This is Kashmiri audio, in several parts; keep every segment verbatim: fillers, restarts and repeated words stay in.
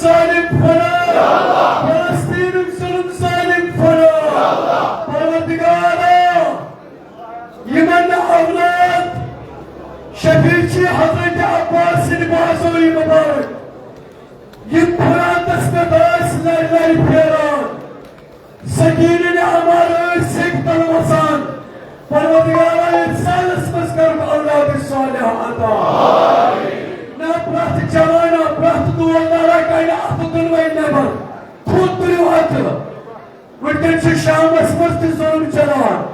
ظالم فنا، فلسطینُک ظلم ظالم فنا۔ پروردگارا، یِمن نہٕ اولاد شفیع چھِ حضرت عباس سٕنٛدِ بازوی مبارک، یِم فراتس پٮ۪ٹھ ٲسۍ لرِ لرِ پھیران، سکیٖنٕنۍ اعمال ٲسۍ سیٚکہِ تل وسان۔ پروردگارا، یتھ سالس منٛز کرُکھ اولاد صالح عطا۔ نہ پرٛٮ۪تھ جوانہ، پرٛٮ۪تھ دور دارا کڑِ اتھٕ دۄنوے نٮ۪بر۔ تھوٚد تُلِو اتھٕ۔ وٕنکٮ۪ن چھُ شامس منٛز تہِ ظلم چلان۔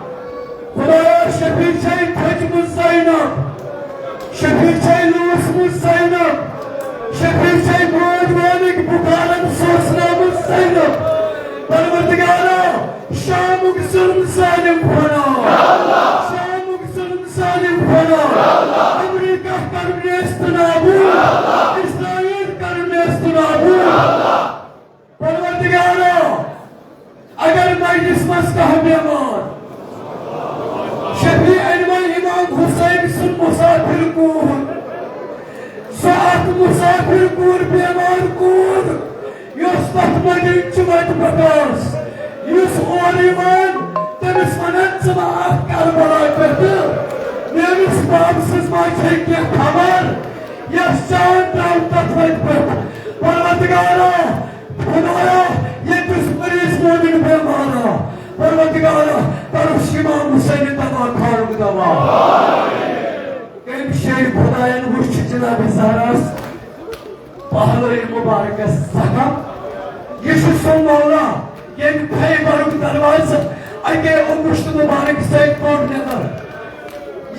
خدایا، شفیع چھے تھٔچمٕژ زینب، شفیع چھے لوٗسمٕژ زینب، شفیع چھے موج والٕکۍ بُخارن سوسنٲومٕژ زینب۔ پروردگارا، شامُک ظلم ظالم فنا، شامُک ظلم ظالم فنا۔ امریکہ کر نیست نابود، اسرائیل کر نیست نابود۔ پروردگارا، اگر مجلس منٛز کانٛہہ بیمار، شفیع انوے امام حسین سُنٛد مسافر کوٗر، سُہ اکھ مسافر کوٗر، بیمار کوٗر، یۄس تتھ مجلس چہِ وتہِ پتہٕ ٲس، یُس اورٕ یِوان، تٔمِس ونان، ژٕ ما آکھ کربلا پٮ۪ٹھٕ؟ میٲنِس بابہٕ سٕنٛز ما چھے کینٛہہ خبر؟ یۄس چاند درٛاو تتھ وتہِ پٮ۪ٹھ۔ پروردگارا، خدایا، ییٚتہِ یُس مریض مومن بیمار آو، پروردگارا، کرُس امام حسین دوا خانُک دوا۔ کٔمۍ شیرِ خدایَن وُچھ جناب زہراہَس پہلوِ مبارکس زخم۔ یہِ چھُ سُہ مولا، ییٚمۍ خیبرُک دروازٕ اَکے اُنگُشت مبارک سۭتۍ کوٚڑ نٮ۪بر۔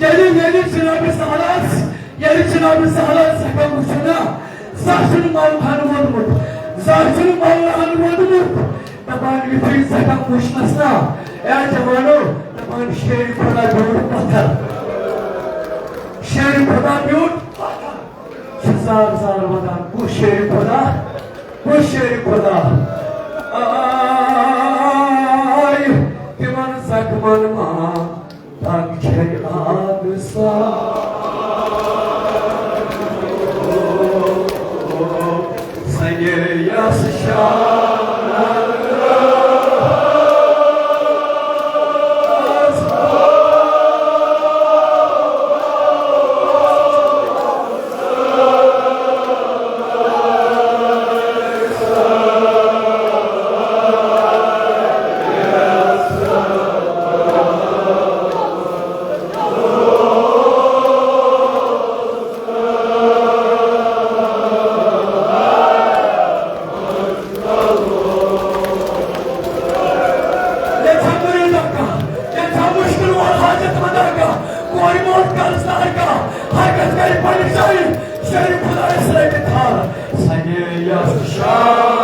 ییٚلہِ، ییٚلہِ جناب زہراہَس ییٚلہِ جناب زہرا زخم وُچھُن نا، زانٛہہ چھُنہٕ مولہَن ووٚنمُت، زانٛہہ چھُنہٕ مولہَن ووٚنمُت۔ دَپان یُتھُے زخم وُچھنَس نا، اے جوانو، دَپان شیرِ خدا بیوٗٹھ پَتھر، شیرِ خدا بیوٗٹھ پَتھر۔ چھُ زار زار وَدان، کُس شیرِ خدا، کُس شیرِ خدا؟ آے تِمَن زخمَن ما دگ چھے آبہٕ سار۔ سنگے یس شانس ییٚتہِ چھا مریض اکھ کانٛہہ؟ ییٚتہِ چھا مُشکِل وول حاجت مند اکھ کانٛہہ؟ کورِ موت قرض دار کانٛہہ؟ ہر کس گرِ پریشانی، شیرِ خدایس رٔٹِتھ تھاو۔ سنگے یس شان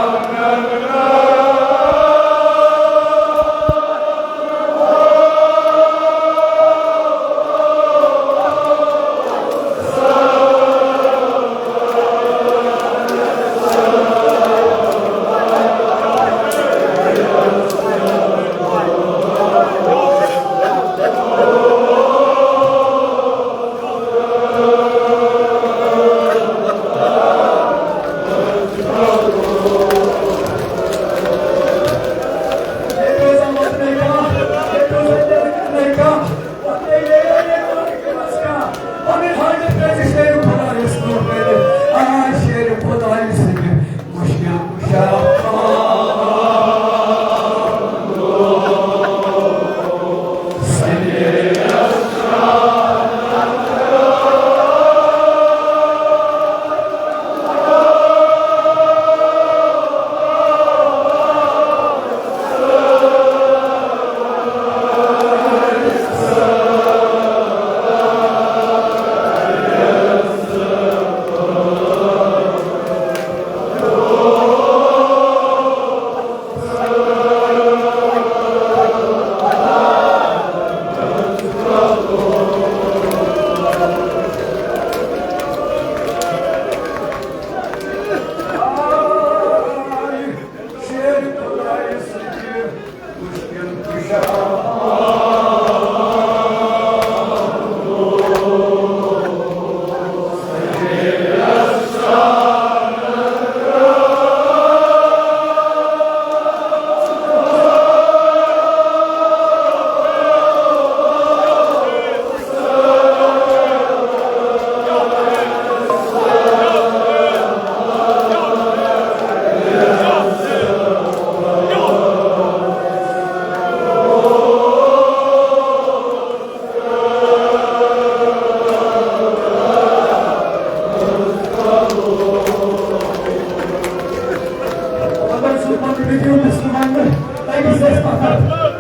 یہِ پیوٚو مِصرٕ وَننہٕ، تۄہہِ گژھِ اَسہِ پَتہ،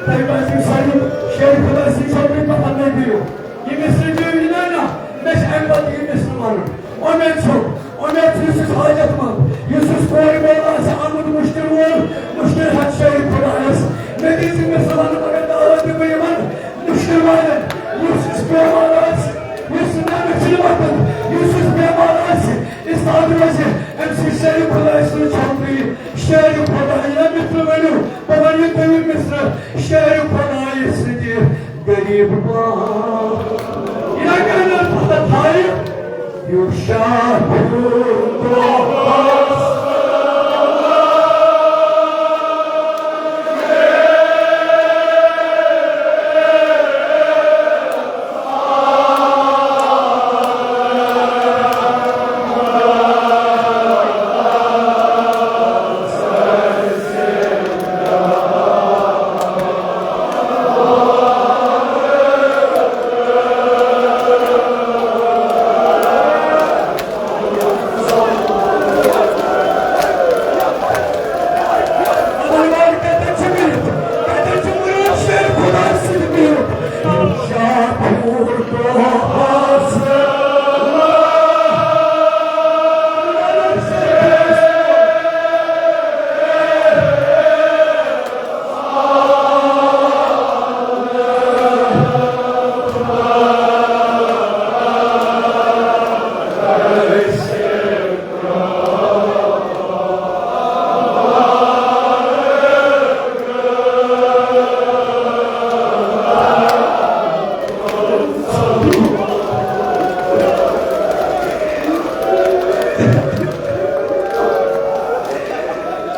تۄہہِ پَزِ یہِ سٲری شیرِ خۄداے سٕنٛدِ خٲطرٕ پَتہ مےٚ دِیِو۔ یہِ مِصرٕ دِیِو یہِ نہ، نہ، مےٚ چھِ اَمہِ پَتہٕ یہِ مِصرٕ وَنُن۔ اُمید چھُ، اُمید چھُ، یُس یُس حاجت منٛد، یُس یُس کورِ مول آسہِ آمُت مُشکِل وول، مُشکِل ہٮ۪تھ شیرِ خۄدایَس۔ مےٚ دِژ یہِ مِصرٕ وَننہٕ مگر دعوت دِمہٕ بہٕ یِمَن مُشکِل والٮ۪ن، یُس یُس بٮ۪مار آسہِ، یُس نٮ۪برٕ چھِنہٕ وَتھان، یُس یُس بٮ۪مار آسہِ، استاد روزِ، أمۍ سٕنٛدِ شیرِ خۄداے سٕنٛز چھوکری، شیرِ خۄداے یا مِصرٕ ؤنِو، بہٕ وَنہٕ یہِ دوٚیِم مِصرٕ، شیرِ خۄداے سٕنٛدِ غریٖب پانٛژھ۔ یہِ نہ کَرِ نہٕ پَتہٕ تھایہِ، یُس شاہ پھیوٗر دۄہَس۔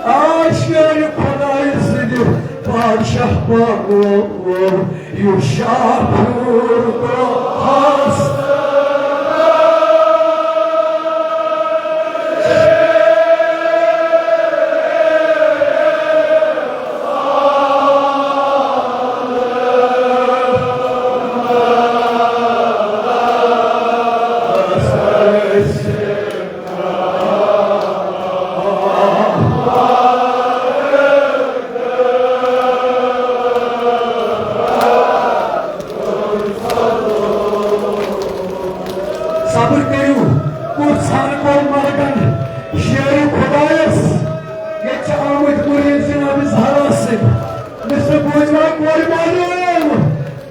آ شیرِ خۄدایہِ سٕنٛدِ بادشاہ پانو یُس شاہ پھیوٗر دۄہَس۔ صبر کٔرِو، کُس ژھر کوٚر مرگن شیرِ خۄدایس۔ ییٚتہِ چھِ آمٕتۍ مُریٖد جناب زہرا سٕنٛدۍ۔ مِصرٕ بوٗزوا کورِ مالیو؟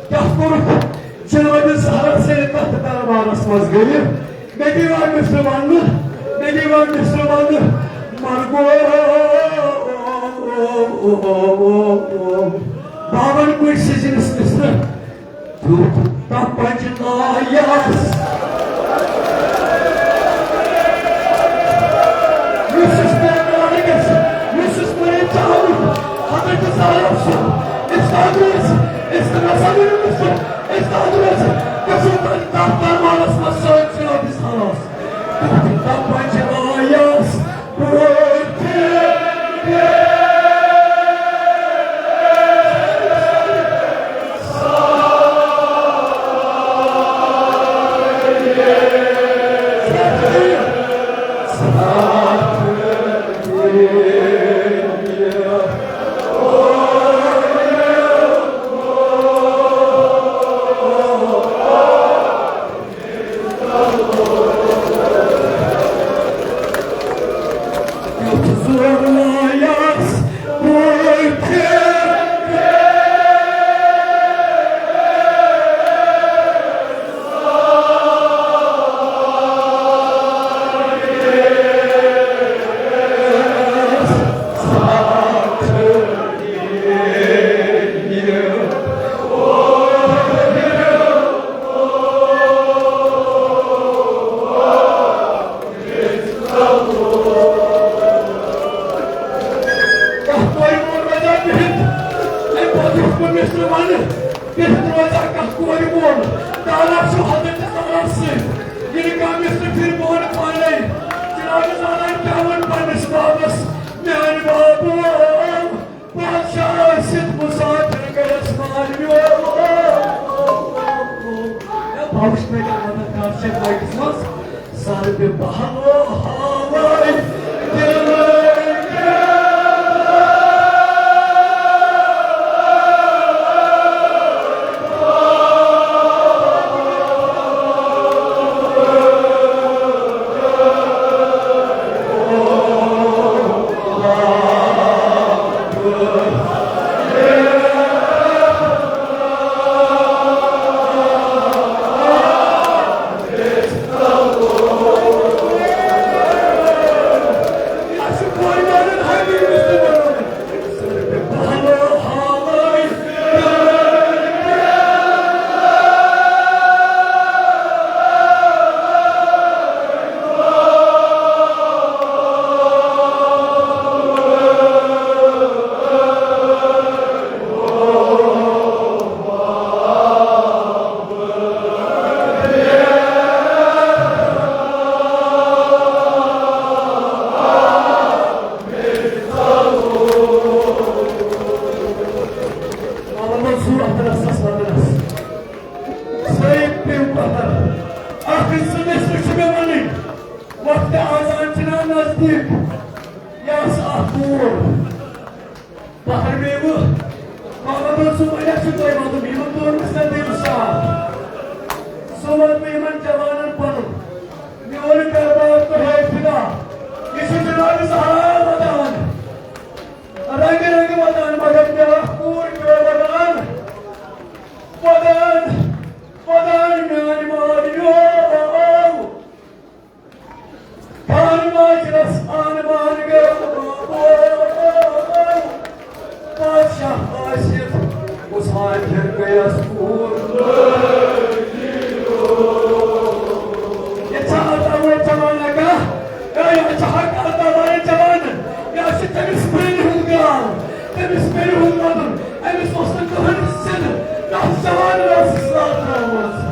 کیٛاہ کوٚرُکھ؟ جناب زہرا سٕنٛدِ تتھ دربارس منٛز گٔیہِ۔ مےٚ دِیِو اَکھ مِصرٕ وننہٕ، مےٚ دِیِو اَکھ مِصرٕ وننہٕ۔ مرگو باون کُٹھۍ سٕنٛز مِصرٕ۔ تیُتھ تپج نایس۔ یُس یُس پیغمبر گژھِ، یُس یُس مریض چاہُن، حضرت زہرا سُنٛد استاد روزِ، استاد سمجھ سُنٛد استاد روزِ۔ گژھو تَتھ دربارس منٛز سٲنۍ جناب زہراس۔ تیُتھ تپج نایس۔ کانٛہہ کورِ مول روزیٛا بِہِتھ؟ اَمہِ پتہٕ یُس بہٕ مِصرٕ وَنہٕ، بِہِتھ روزیٛا کانٛہہ کورِ مول؟ تعلق چھُ حضرت زہرا سۭتۍ۔ ییٚلہِ کانٛہہ مِصرٕ پھِرِ، بہٕ وَنہٕ پانَے، جناب زہرا کیٛاہ ووٚن پنٛنِس بابَس؟ میٛانہِ بابہٕ، بادشاہ ٲسِتھ مُسافِر گٔیَس مالیو۔ ہے، بہٕ وٕچھِ مےٚ کیٛاہ وَنان کَتھ چھےٚ مایکَس منٛز۔ سر بہٕ پہلو ہاوے دِلہٕ کیٛاہ۔ پتھر بیٚیہِ محمد منصور علی چھُ تۄہہِ وَنُن، یِمن دۄن مِثلن دِیِو ساتھ۔ سُہ وَنہٕ بہٕ یِمن جوانن پَنُن، میون کردار تۄہہِ فدا۔ یہِ چھُ جناب زہرا وَدان، رنگہِ رنگہِ وَدان، مگر بیٛاکھ کوٗر پیوٚو وَدان، وَدان، وَدان میٛانہِ ماجہِ۔ پان ماجرس آن مان گٔو بابو۔ بادشاہ آصف مسافر گٔیس کوٗر۔ یہِ چھا اللہ وۄنۍ جوان لگا؟ یا یہِ چھا حق اللہ والٮ۪ن جوانن؟ یا چھُ تٔمِس بیٚنہِ ہُنٛد گام؟ تٔمِس بیٚنہِ ہُنٛد وَدُن؟ أمِس اوس نہٕ کٕہٕنۍ زِنٛدٕ، نہ اوس جوان، نہ اوس اصلاح ترٲومٕژ۔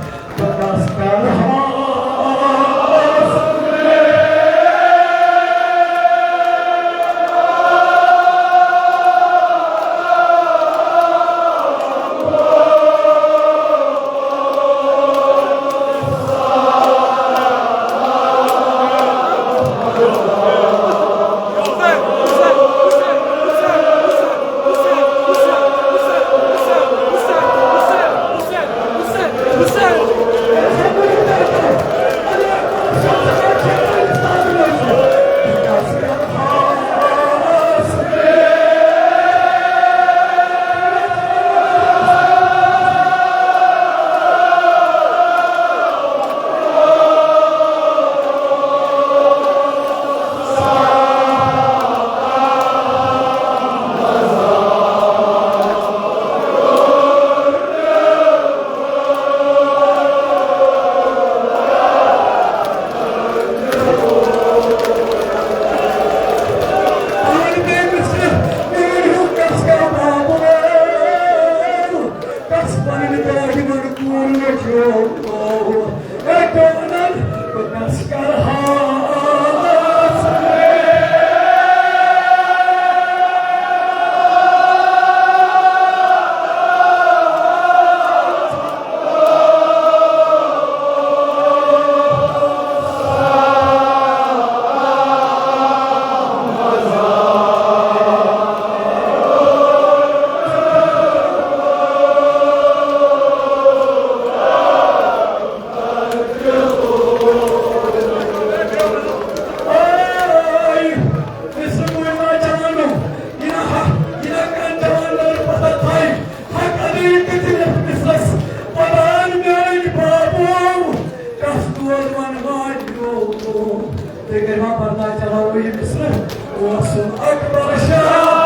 تُہۍ کٔرِو برداشت، چلاوو یہِ مصرٕ۔ اوسُم اکبر شاہ۔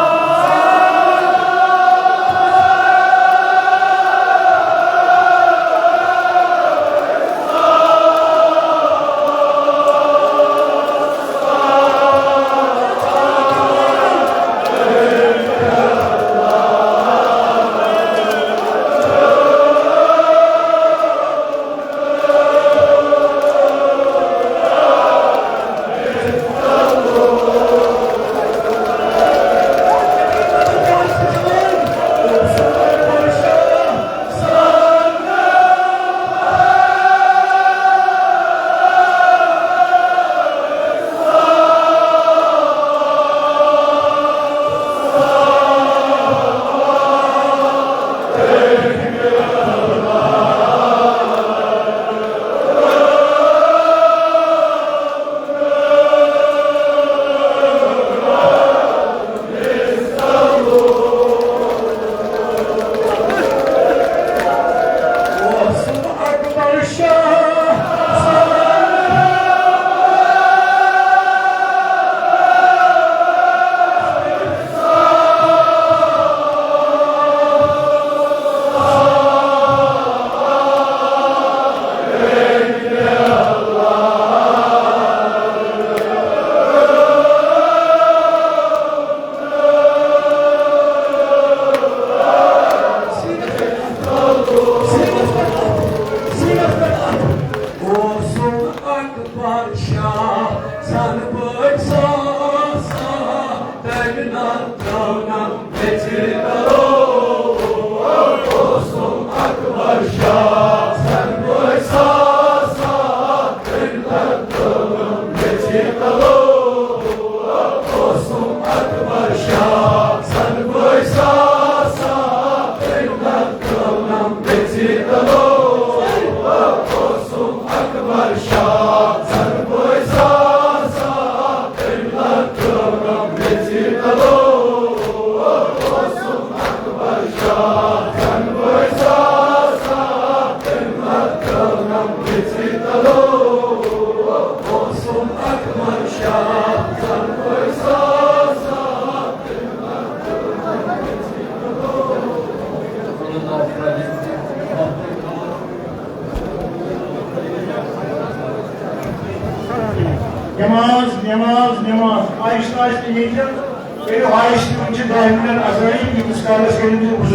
اوسُم اکبر شاہ سن بٲگۍ ساسا، تمہِ ناو ترٲونم میٚژِ تلو۔ اوسُم اکبر شاہ سن بٲگۍ ساسا، تمہِ ناو ترٲونم میٚژِ تلو۔ اوسُم اکبر نماز، نماز، نماز۔ آہستہ، آہستہ ییٚتہِ۔ کٔرِو آہستہ، وۄنۍ چھِ دَہہِ مِنٹَن اذانٕے، ییٖتِس کالَس کٔرِو تُہۍ وضوٗ۔